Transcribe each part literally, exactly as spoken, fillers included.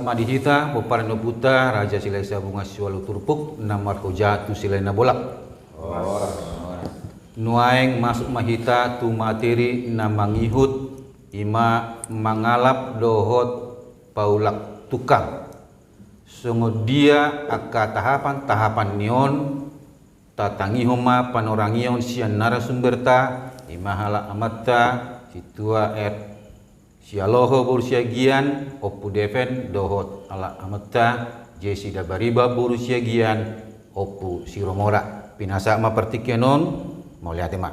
Ma di hita, pomparan ni ompunta, Raja Silahisabungan siualu turpuk, na marhoja tu Silalahi Nabolak. Nuaeng masuk ma hita tu materi na mangihut, i ma mangalap dohot paulak tungkang. Songon dia angka tahapan-tahapan ni on, tatangihon ma panorangion sian narasumberta, i ma halak amanta, Sintua R. Sialoho boru Siagian, Ompu Deven, dohot halak amanta, Jesi Dabariba boru Siagian, Ompu Siromora. Pinasahat ma partingkian on, mauliate ma.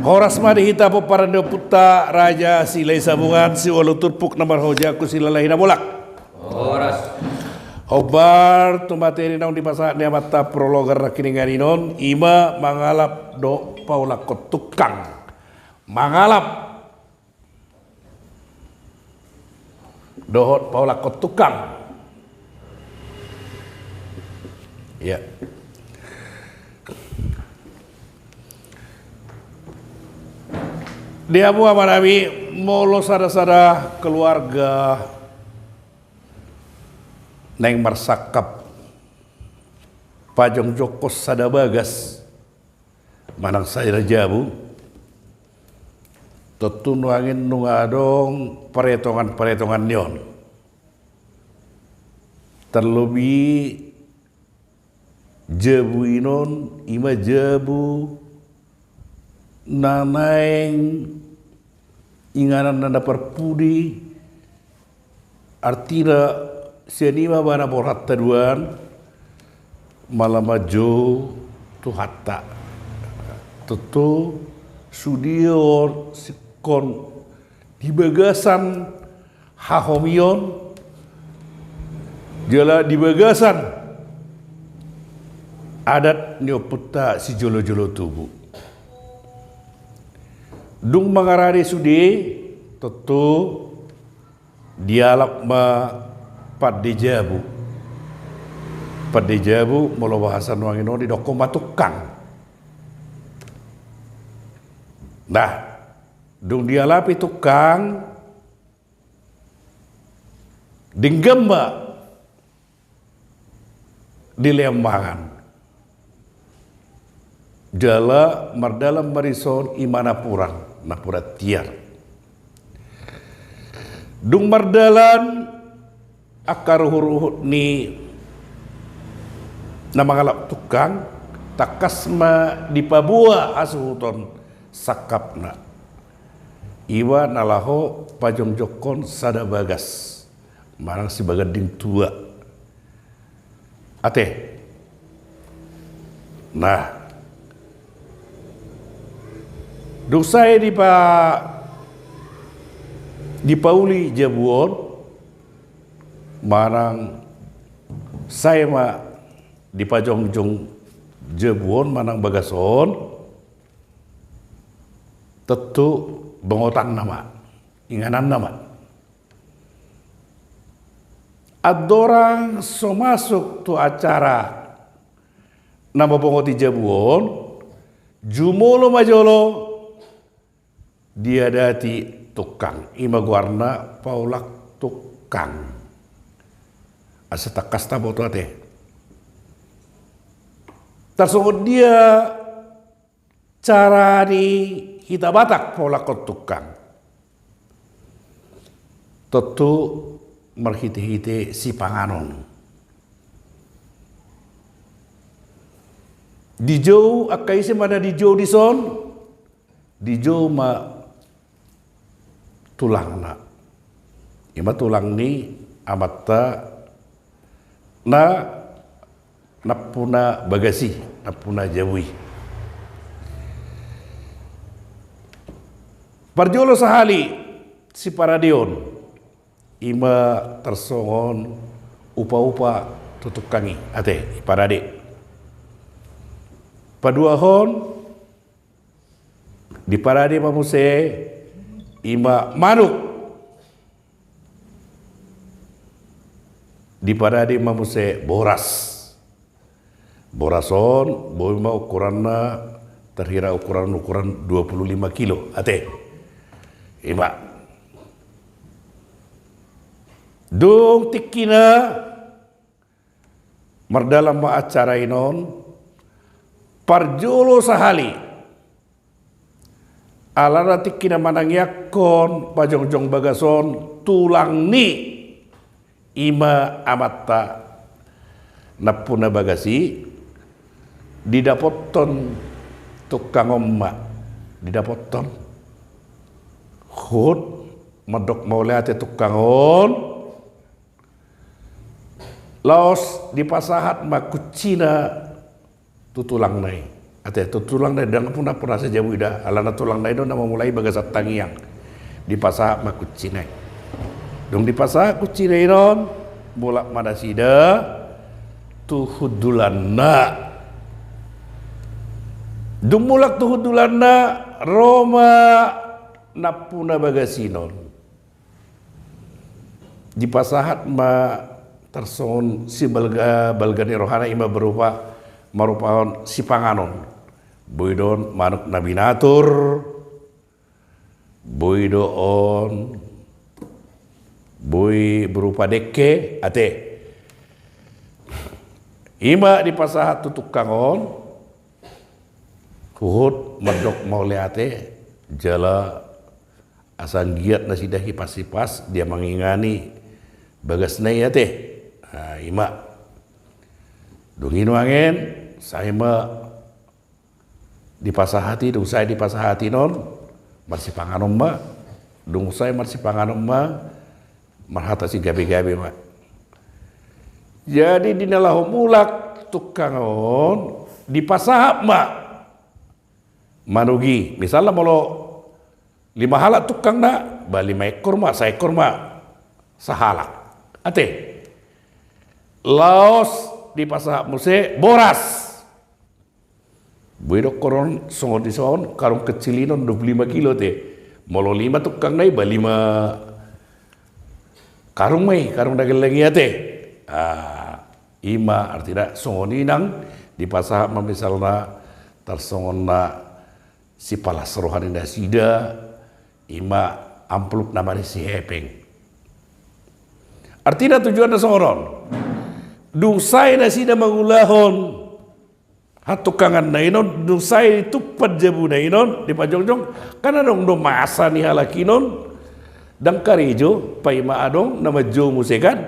Horas ma di hita pomparan ni ompunta Raja Silahisabungan siualu turpuk na marhoja tu Silalahi Nabolak. Horas. Hombar tu materi naung dipasahat ni amanta prologer na hiningan i on, i ma mangalap dohot paulakhon tungkang. Mangalap dohot paulakhon tungkang. Ya. Di hamu amanami, molo sada-sada keluarga naeng marsangkap pajongjongkon sada bagas manang sada jabu, tontu nuaeng nunga adong paretongan-paretongan ni on. Terlebih jabu i on, i ma jabu na naeng ingananna na parpudi, artina sian i ma bana borhat haduan, mala manjou Tuhanta. Tontu sude on singkop di bagasan hahomion jala di bagasan adat ni ompunta sijolo-jolo tubu. Dung mangarade sude, tontu dialap ma pande jabu. Pande jabu, molo bahasa nuaeng on, didokhon ma tungkang. Nah, dung dialapi tungkang, denggan ma di lean mangan. Jala mardalan ma dison i ma napuran, napuran tiar. Dung mardalan angka ruhut-ruhut ni na mangalap tungkang, tangkas ma dipaboa hasuhuton sangkapna. I ma na laho pajongjongkon sada bagas manang sibaganding tua. Ate. Nah. Dung sae dipa-, dipauli jabu on, manang sae ma dipajongjong jabu on manang bagas on, tontu bongotanna ma, ingananna ma. Andorang so masuk tu acara na mambongoti jabu on, jumolo ma jolo diadati tungkang, i ma goarna paulak tungkang. Asa tangkas taboto ate. Tarsongon dia cara ni hita Batak paulakhon tungkang. Tontu marhite-hite sipanganon. Dijou, angka ise ma na dijou dison, dijou ma tulangna. I ma tulang ni amanta na nampuna bagas i, nampuna jabu i. Parjolo sahali siparadeon, i ma tarsongon upa-upa tu tungkang i, ate, diparade. Paduahon, diparade ma muse i ma manuk. Diparade ma muse boras. Boras on boi ma ukuranna, tarhira ukuran-ukuran dua puluh lima kilo ate. Ima. Dung tingkina mardalan ma acara i non, parjolo sahali alana tingkina manangiangkon pajongjong bagas on tulang ni, ima amanta nampuna bagas i, didapothon tukang on ma, didapothon. Huhut mandok mauliate tukang on, laos dipasahat ma kuncina tu tulangna i. Ate, tu tulangna i, ndang puna-puna sai jabu i da, alana tulangna i do na mamulai bagasan tangiang. Dipasahat ma kuncina i. Dung dipasahat kuncina i non, mulak ma nasida tu hundulanna. Dung mulak tu hundulanna, ro ma nampuna bagas i non. Dipasahat ma tarsongon sibalga-balga ni rohana, ima berupa, marupahon sipanganon. Boi do on manuk na binatur, boi do on, boi berupa dengke ate. Ima dipasahat tu tukang on, huhut mandok mauliate, jala asa anggiat nasida hipas-hipas dia mangingani bagasna i ate. Ima. Dung i nuaeng, sai ma dipasahat i, dung sai dipasahat i non, marsipanganon ma. Dung sai marsipanganon ma, marhata sigabe-gabe ma. Jadi di na laho mulak tukang on, dipasahat ma manuk i. Misalna molo lima halak tukangna, ba lima ekor ma, saekor ma sahalak. Ate. Laos dipasahat muse boras. Boi do ingkon songon dison, karung kecil i non dua puluh lima kilo ate. Molo lima tukangna i, ba lima karung ma i, karung na gelleng i ate. Ima artina songon i nang dipasahat ma misalna tarsongon na sipalas roha ni nasida, ima amplop na marisi hepeng. Artina tujuanna songon on. Dung sae nasida mangulahon hatukanganna i non, dung sae ditumpak jabuna i non, dipajongjong, kan adong do masa ni halak i non, ndang karejo, paima adong na manjou muse kan.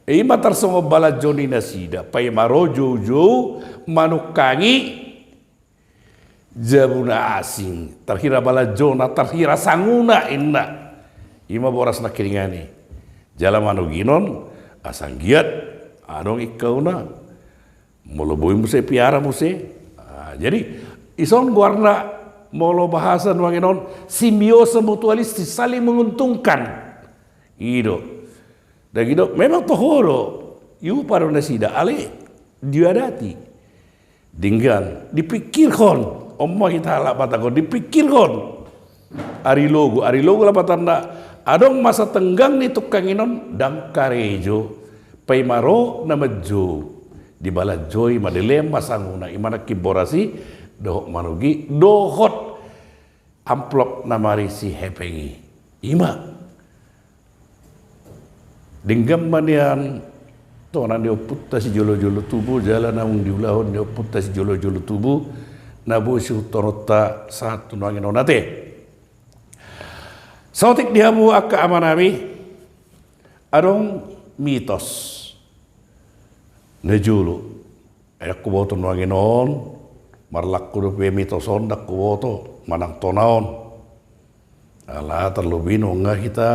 Ima tarsongon balanjo ni nasida, paima ro joujou manungkangi jabu na asing, tarhira balanjona, tarhira sanguna inna. Ima boras nangkiningan i. Jala manuk i non, asa anggiat adong ingkauna. Molo boi muse piara muse. Jadi ison goarna molo bahasa nuaeng on, simbiosa mutualistis, saling menguntungkan. I do. Dagidok memang toho do, iupa do nasida, alai diadati. Denggan, dipikirhon, on ma hita halak Batak on, dipikirhon. Ari logo, ari logo lapatanna, adong masa tenggang ni tungkang i non, ndang karejo, paima ro na manjou, dibalanjoi ma, dilehon ma sanguna, ima nangkin boras i, dohot manuk i, dohot amplop na marisi hepeng i. Ima. Denggan ma nian tona ni ompunta sijolo-jolo tubu, jala naung diulahon ni ompunta sijolo-jolo tubu, na boi sihuthononta sahat tu nuaeng on ate. Saotik di hamu angka amanami, adong mitos na jolo. Ai ndang huboto nuaeng on, marlaku dope mitos on, ndang huboto manang tona on. Ala tarlobi nunga hita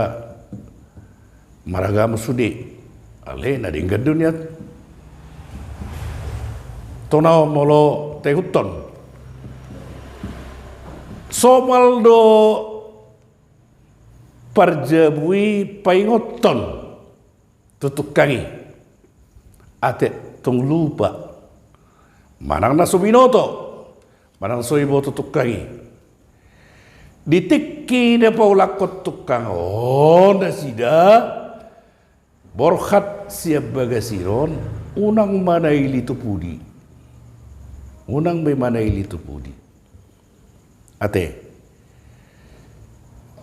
maragama sude. Alai na denggan do nian tona on molo taihuthon. Somal do parjabu i paingothon tu tungkang i. Ate tong lupa. Manang na so binoto. Manang so iboto tungkang i. Di tingki na paulakhon tungkang on nasida, borhat sian bagas i on, unang ma na ili tu pudi. unang be manaili tu pudi. Ate.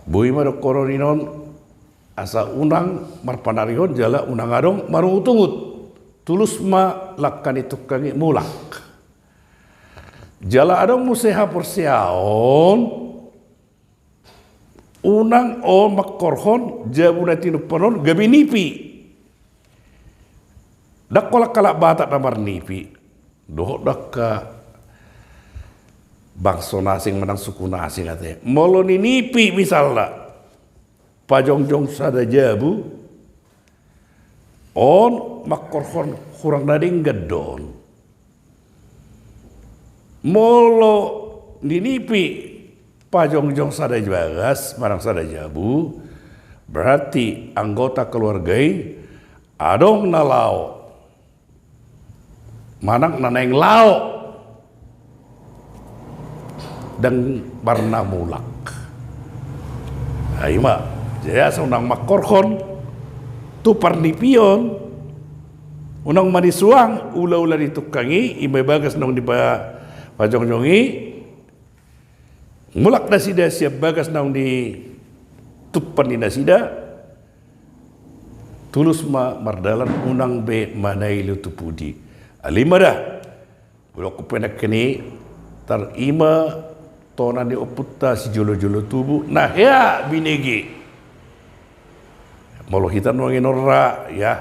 Boi ma dohonon i non, asa unang marpanarihon jala unang adong marungutungut. Tulus ma langka ni tungkang i mulak. Jala adong muse haporseaon, unang on mangkorhon jabu na tinumpahon on gabe nipi. Ndang holan halak Batak na marnipi. Dohot do angka bangso na asing manang suku na asing ate. Molo ninipi misalna pajongjong sada jabu, on mangkorhon hurang na denggan do on. Molo ninipi pajongjong sada bagas manang sada jabu, berarti anggota keluarga i adong na lao manang na naeng lao, ndang pernah mulak. Ai ma, jadi asa unang mangkorhon tu parnipion, unang manisuang ulaula ni tungkang i, i ma bagas naung dipa-, pajongjong i, mulak nasida sian bagas naung ditumpa ni nasida, tulus ma mardalan unang be manaili tu pudi. Alai ma da, ulang kupenangkeni, tar i ma tona ni ompunta sijolojolo tubu, na hea binege. Molo hita nuaeng on ra, ya.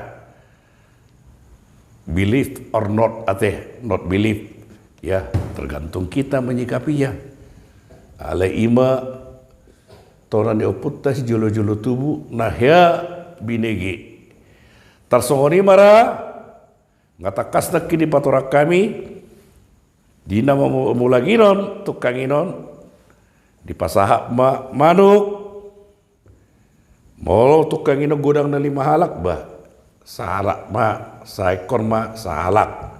Believe or not, ate, not believe. Ya, tergantung kita menyikapinya. Alai i ma tona ni ompunta sijolojolo tubu, na hea binege. Tarsongon i ma ra, nga tangkas nangkin dipatorang hami, di na mamulakinon tungkang i non, dipasahat ma manuk, Molo tungkang i godang na lima halak, bah, sahalak ma, saekor ma, sahalak.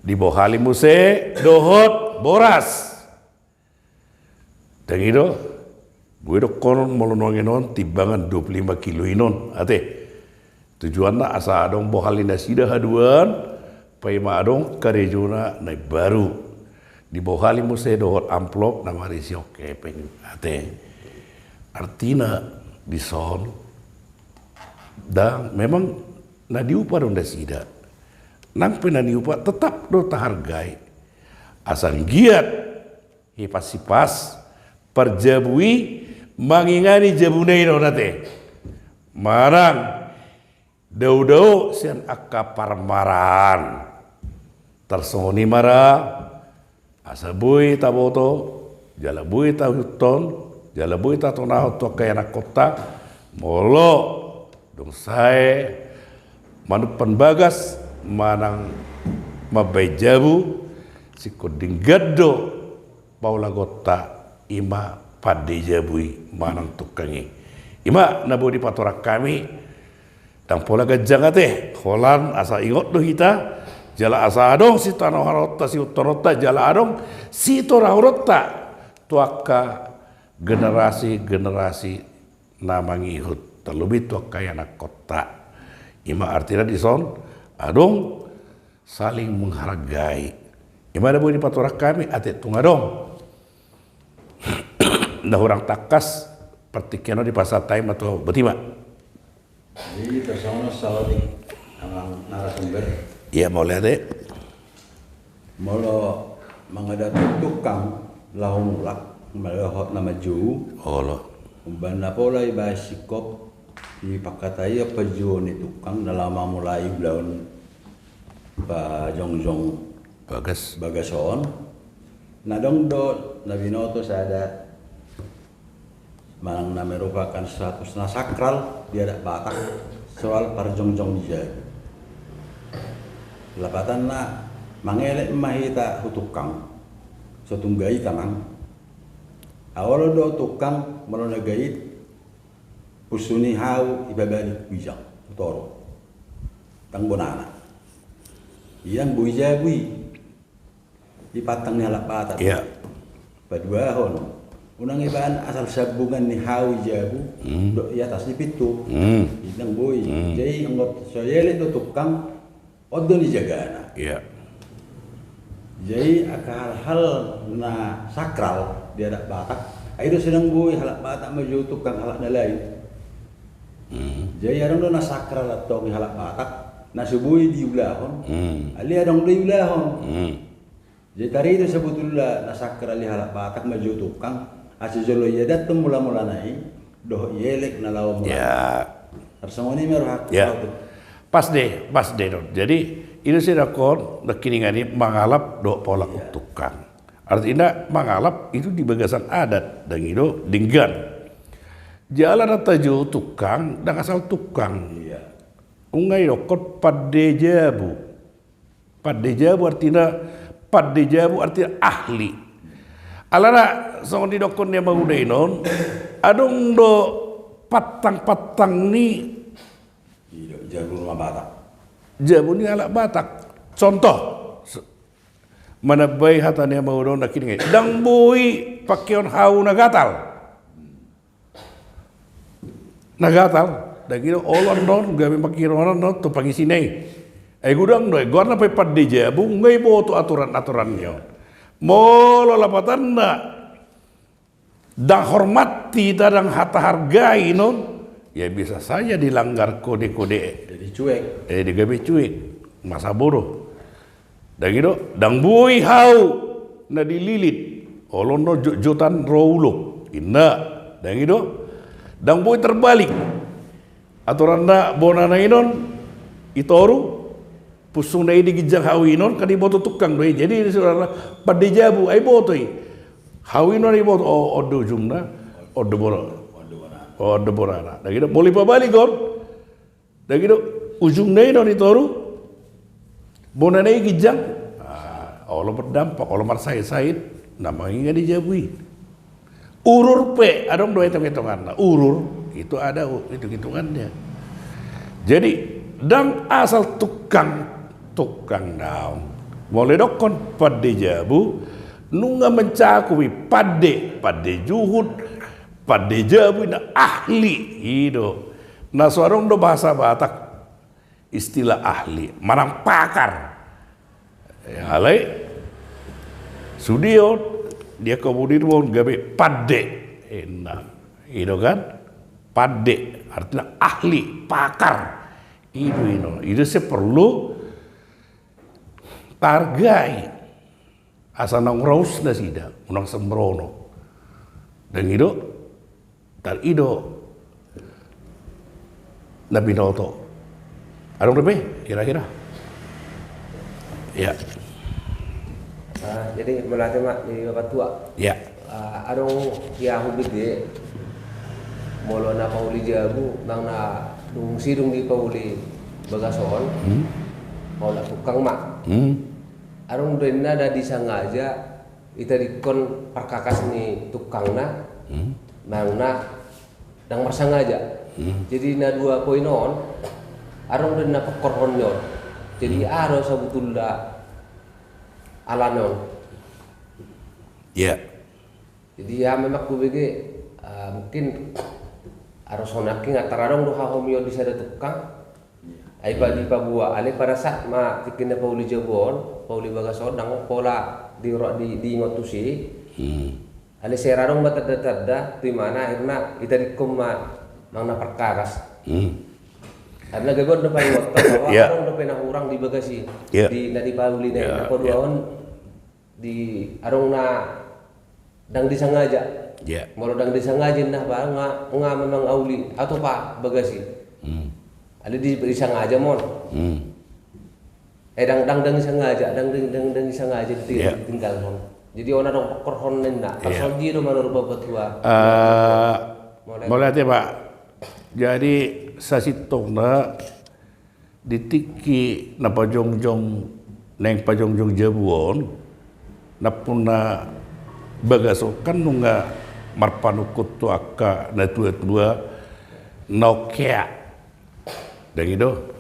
Dibohali muse dohot boras. Dang i do, boi dohonon molo nuaeng on timbangan dua puluh lima kilo i non, ate. Tujuanna asa adong bohal ni nasida haduan, paima adong karejona na imbaru. Dibohali muse dohot amplop na marisi hepeng, ate. Artina dison, dang, memang na niupa do nasida. Nang pe na niupa tetap do tahargai. Asa anggiat hipas-hipas parjabu i mangingani jabuna i do, ate. Manang dao-dao sian angka parmaraan. Tarsongon i ma ra, asa boi taboto, jala boi tahuthon, jala boi tatonahon tu angka ianakhonta, molo dung sae manumpan bagas manang mambahen jabu, singkop denggan do paulaonta, i ma pande jabu i manang tungkang i. I ma na boi dipatorang hami, dang pola ganjang, ate, holan asa ingot do hita, jala asa adong sitanohanonta, sihuthuthononta, jala adong sitorahononta tu angka generasi-generasi na mangihut, terlebih tu angka ianakhonta. I ma artina dison adong saling menghargai. I ma na boi dipatorang hami, ate, tung adong na hurang tangkas partingkian on, dipasahat hami ma tu botima. Jadi tarsongon on, saotik, amang narasumber. Ia, mauliate. Molo manghadapi tungkang laho mulak, molo dohot na manjou. Olo. Umbahen na pola ibahen singkop, dipangkataion panjouon ni tungkang na laho mamulai ulaon pajongjong bagas, bagas on. Na adong do na binoto sada manang na merupakan status na sakral di adat Batak soal parjongjong ni jabu. Lapatanna, mangelek ma hita hu tungkang, so tung gait amang. Aolo do tungkang molo na gait, punsu ni hau ipabahen tu ginjang, tu toru. Ndang bonana. Ia ndang boi jabu i. Di pantang ni halak Batak. Ia. Paduahon, unang ibahen asal sambungan ni hau i jabu, hmm, dohot i atas ni pintu. Hmm. Ndang boi. Hmm. Jadi anggo so ielek do tungkang, on do nijagana. Ia. Jadi angka hal-hal na sakral di adat Batak, ai do sai dang boi halak Batak manjou tungkang halak na lain. Jadi adong do na sakral antong di halak Batak na so boi diulahon, alai adong do iulahon. Jadi tari do sabotulna na sakral di halak Batak manjou tungkang, asa jolo iadathon mula-mulana i dohot ielek na laho mula. Ya. Tarsongon i ma rohangku. Ya. Pas de, pas de do. Jadi i do sai didok on nangkiningan i mangalap dohot paolak tungkang. Artina mangalap itu di bagasan adat, dang i do denggan. Jala na tajou tungkang dang asal tungkang. Nunga didokkon pande jabu. Pande jabu artina, pande jabu artina ahli. Alana songon didokkon ni ama uda i on, adong do pantang-pantang ni jabu ni halak Batak. Contoh, manambai hata ni ama uda on nangkiningan i, dang boi pangkeon hau na gatal. Na gatal, dang i do, olo annon gabe pangkeon annon tu pangisina i. Ai godang do i, goarna pe pande jabu, nunga diboto aturan-aturan ni on. Molo lapatanna dang hormati, dang hata hargai non, ya bisa saja dilanggar kode-kode. Jadi cuek. Eh, digabe cuek. Masa bodoh. Dang i do, dang boi hau na dililit, olo annon jotjotan ro ulo. Inna, dang i do, dang boi terbalik. Aturanna bonana i non i toru, pusungna i di ginjang hau i non, kan diboto tungkang do i. Jadi saudara, pande jabu, ai boto i. Hau i non diboto, o, on do ujungna, on do bona-, on do bonana. Dang i do, molo dipabalik on, dang i do, ujungna i non i toru, bonana i ginjang. Ah, olo berdampak, olo marsaitsait na manginga di jabu i. Urur pe adong do hitung-hitunganna. Urur itu ada u-, hitung-hitungannya. Jadi dang asal tungkang, tungkang daong. Molo didokkon pande jabu, nunga mencakup i pande, pande juhut, pande jabu, na ahli, i do. Na so adong do bahasa Batak istilah ahli, manang pakar. Ya, alai sude on, dia kemudian on gabe pande. Inna, i do kan? Pande artina ahli, pakar. I do, i do. I do sai perlu tahargai. Asa naung raus nasida, unang sembrono. Dang i do, tar i do na binoto. Adong dope, kira-kira. Ya. Ah, jadi mauliate ma di Bapak Tua. Ya. Ah, adong di ahu bege, molo na pauli jabu, nang na dung sidung dipauli bagas on, hmm, paulak tungkang ma. Hmm. Adong do inna na disangaja, itadingkon parkakas ni tungkangna, hmm, nang na dang marsangaja. Hmm. Jadi na dua poin on, adong do inna pokkorhon ni on. Jadi, hmm, aha do sabotulna alana on. Ya. Jadi, ya memang hubege, ah, mungkin harus on nangkin, ah, taradong do hahomion di sada tungkang. Ai pa, hmm, dipaboa, alai pada saat ma tingki na pauli jabu on, pauli bagas on, dang pola di, di, diingot tusi. Hmm. Alai sai ra adong ma tanda-tanda, tu imana akhirna itadingkon ma nang na parkakas. Hmm. Karena gabe on do paingothon bahwa, ya, adong dope na hurang di bagas i. Ya. Di na dipauli na i. Ya, na paduahon, ya, di adong na dang disangaja. Ya. Molo dang disangaja inna, bah, nga, nga memang auli atau pa bagas i. Hmm. Alai di, disangaja mon. Hmm. Eh, dang, dang, dang disangaja, dang, dang, dang, dang disangaja di, ya, ditinggalhon. Jadi on adong pokkorhon ninna. Ya. Tarsongon dia do manurut Bapak Tua. Eh, mauliate, Pak. Jadi sasintongna di tingki na pajongjong, naeng pajongjong jabu on, nampuna bagas on kan nunga marpanungkun tu angka na tua-tua na ongkea. Dang i do.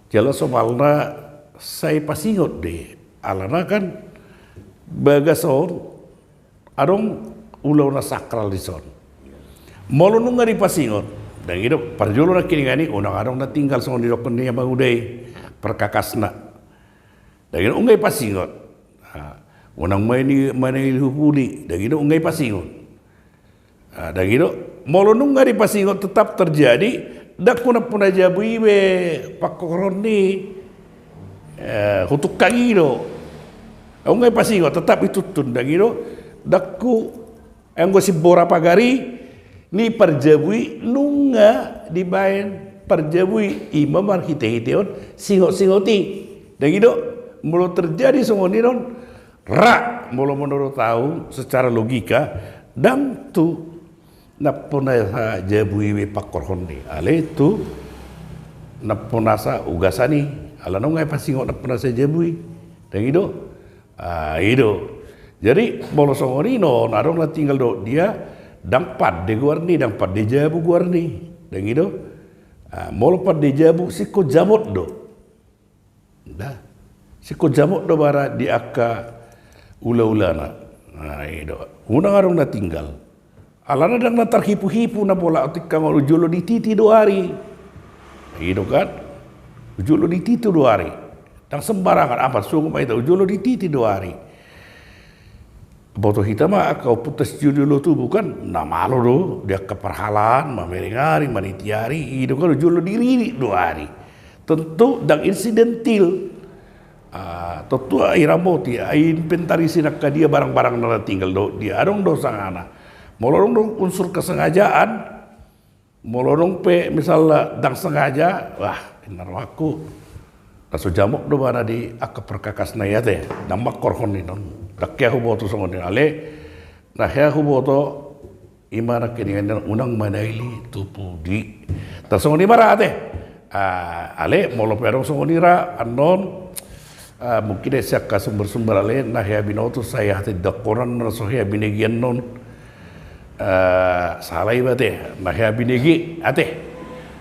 Jala somalna sai pasingot do i. Alana kan bagas on adong ulaon na sakral dison. Molo nunga dipasingot, dang i do, parjolo nangkiningan i, unang adong na tinggal songon didokkon ni ama uda i, parkakasna. Dang i do, nunga dipasingot. Ah, unang ma i manaili hupuli, dang i do, nunga dipasingot. Ah, dang i do, molo nunga dipasingot tetap terjadi, dang hunampuna jabu i be pangkorhon ni, eh, hutungkang i do. Nunga dipasingot, tetap dituntun, dang i do, dang hu Anggo simbora pagar i ni parjabu i nunga dibaen parjabu i, ima marhitehite on singot-singot i. Dang i do, molo terjadi songon i non, ra, molo menurut au secara logika, dang tu nampuna sa jabu i be pangkorhon ni, alai tu nampuna sa ugasan i, ala nunga dipasingot nampuna sa jabu i. Dang i do. Ah, i do. Jadi, molo songon i non, adong na tinggal dohot dia, dang pande goar ni, dang pande jabu goar ni. Dang i do. Ah, molo pande jabu, singkop jamot do. Nah, singkop jamot do bara di angka ula-ulana. Nah, i do. Unang adong na tinggal. Alana dang na tarhipu-hipu na pola tingkang on, ujolo dititi do ari. I do kan? Ujolo dititi do ari. Dang sembarangan, apa songon ma hita, ujolo dititi do ari. Boto hita ma angka ompunta sijolo-jolo tubu kan, na malo do di angka parhalaan, mamereng ari, maniti ari, i do kan, ujolo diririt do ari. Tentu dang insidentil. Ah, tontu iramoti, ai inventarisir angka dia barang-barang na tinggal dohot dia, adong do sangana. Molo adong do unsur kesengajaan, molo adong pe misalna dang sengaja, wah, inna rohangku. Na so jamot do bana di angka perkakasna i ate, dang mangkorhon i non. Dang hea huboto songon i, alai na hea huboto, ima na keningan unang manaili tu pudi. Tarsongon i ma ra ate. Ah, alai molo pe adong songon i ra annon, ah, mungkin ese angka sumber-sumber, alai na hea binoto sai ate, dangkonan na so hea binege annon. Ah, sala iba ate, na hea binege ate.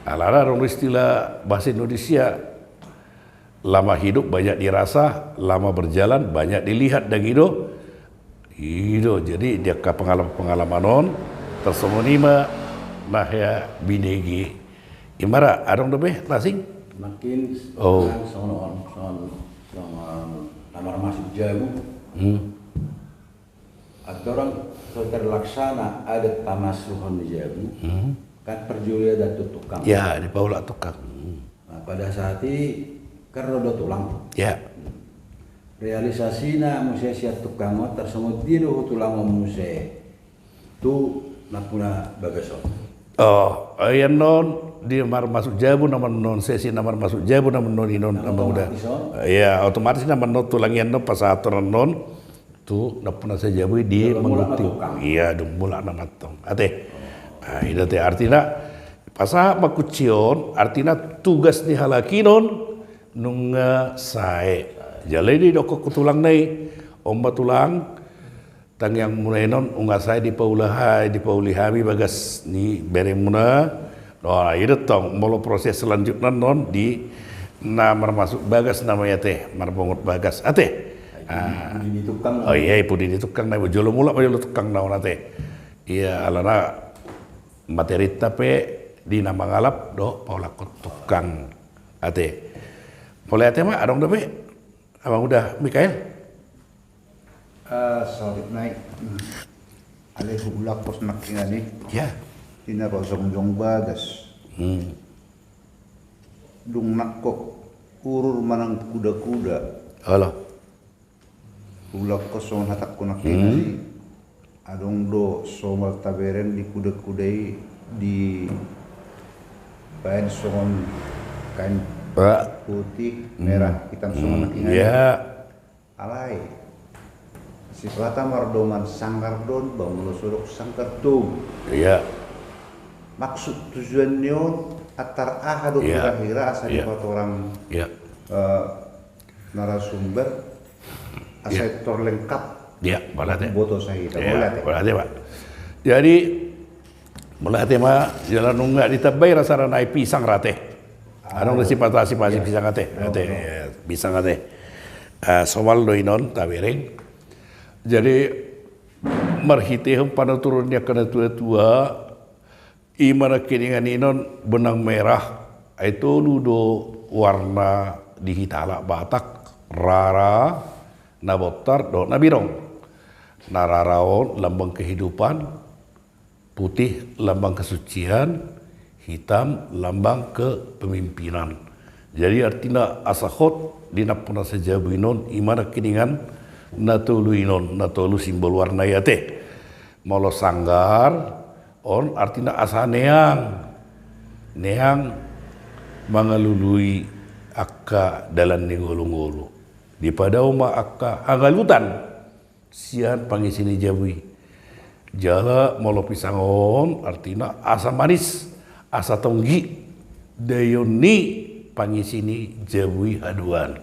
Alana adong istilah bahasa Indonesia, lama hidup banyak dirasa, lama berjalan banyak dilihat, dang i do. I do, jadi di angka pengalaman-pengalaman on, tarsongon i ma na hea binege. Ima ra, adong dope na asing? Makin. Oh. Songon, songon, songon na marmasuk jabu. Hmm. Atorang so terlaksana adat pamasuhon ni jabu, hmm, kan parjolo i adat tu tungkang. Ya, dipaulak tungkang. Hmm. Nah, pada saat i kan ro do tulang. Ya. Realisasina muse sian tungkang on, tarsongon dia do tu tulang on muse tu nampuna bagas on. Oh, ia non di marmasuk jabu na manon, sesi na marmasuk jabu na manon i non, na manon uda. Otomatis on. Iya, otomatis na manon tulang i annon pasahaton annon tu nampuna sa jabu i di mangguti. Iya, dung mulak nama antong. Ate. Ah, i do ate, artina pasahat ma kunci on, artina tugas ni halak i non nunga sae. Jala i didokkon tu tulangna i, on ma tulang, tangiangmuna i non nunga sae dipauli, dipauli hami bagas ni beremuna. Nah, i do tong molo proses selanjutna non di na marmasuk bagas nama i ate, marbongot bagas ate. Ah. Pudi ni tungkang. Oh iya, pudi ni tungkang na i, jolo mulak ma jolo tungkang na on ate. Iya, alana materinta pe di na mangalap dohot paulakkon tungkang ate. Mauliate ma, adong dope Amang Uda Mikael? Ah, sorry, nai. Hmm. Alai huulakkon nangkiningan i. Ya. Di na pajongjong bagas. Hmm. Dung nangkok urur manang kuda-kuda. Olo. Huulakkon songon hatangku nangkiningan i. Hmm. Adong do somal tabereng di kuda-kuda i dibaen songon kain putih, merah, hitam songon nangkiningan i. Ya. Alai sipata mardoman sanggar do on, ba molo so dok sanggar togu. Iya. Maksud tujuan ni on antar aha do kira-kira asa dipatorang, eh, narasumber asa terlengkap. Iya, mauliate. Boto sahita. Iya, mauliate. Mauliate, Pak. Jadi, mauliate ma, jala nunga ditambai rasa ranai pisang ra ate. Adong do sipata sipasi pisang ate. Ate, iya, pisang ate. Eh, somal do i non tabereng. Jadi, marhitehon panuturon ni angka natua-tua, ima nangkiningan i non benang merah, ai tolu do warna di hita halak Batak, rara, Na bontar dohot na birong. Na rara on lambang kehidupan, putih lambang kesucian, hitam lambang kepemimpinan. Jadi artina asa hot dinampuna asa jabu i non, ima nangkiningan na tolu i non, na tolu simbol warna i ate. Molo sanggar on artina asa neang, neang mangalului angka dalan ni ngolungolu. Dipadao ma angka hagalutan sian pangisi ni jabu i. Jala molo pisang on artina asa manis, asa tonggi daion ni pangisi ni jabu i haduan.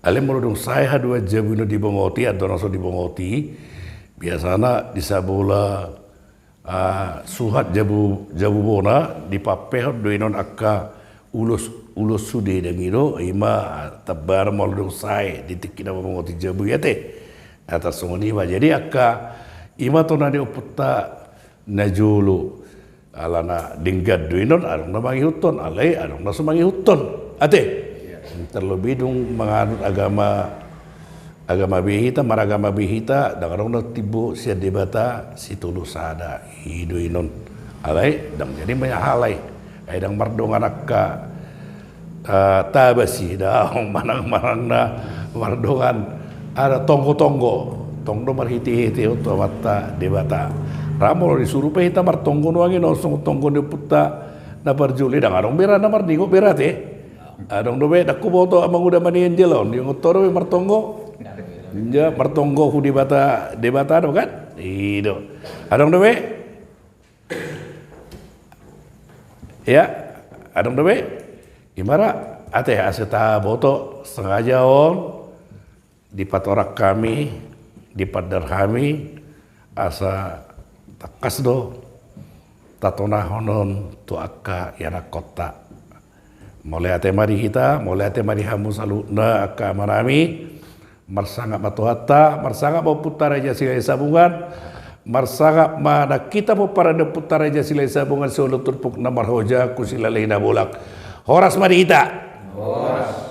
Alai molo dung sae haduan jabu i na dibongoti, andorang so dibongoti, biasana di sabola ah, suhat jabu, jabu bona, dipampehon do i non angka ulos, ulos sude dang i do, ima tamba molo dung sae di tingki na mamongoti jabu i ate. Atas songon i ma, jadi angka ima tona ni ompunta na jolo. Alana denggan do i non, adong na mangihuthon, alai adong na so mangihuthon. Ate. Terlebih dung manganut agama, agama be hita, maragama be hita, dang adong na timbo sian Debata Sitolu Sada. I do i non. Alai dang jadi manyahalai. Ai dang mardongan angka, eh, taba si daong manang-manang na mardongan ada tonggo-tonggo. Tong do marhite-hite tu Amanta Debata. Ra molo disuru pe hita martonggo nuaeng i, songon tonggo ni ompunta na parjolo i, dang adong bera na marningot bera ate. Adong dope, dang huboto amang uda manian jala on, diingot ho dope martonggo. Ia martonggo hu Debata, Debata do kan? I do. Adong dope? Ia, adong dope? Ima ra, ate, asa taboto, sengaja on dipatorang hami, dipandar hami, asa tangkas do tatonahon on tu angka ianakkonta. Mauliate ma di hita, mauliate ma di hamu saluhutna angka amanami. Marsangap ma Tuhanta, marsangap ma Ompunta Raja Silahisabungan, marsangap ma nang hita pomparan ni Ompunta Raja Silahisabungan, sioloi turpuk na marhojang tu silalahi na bolak. Horas ma di hita. Horas.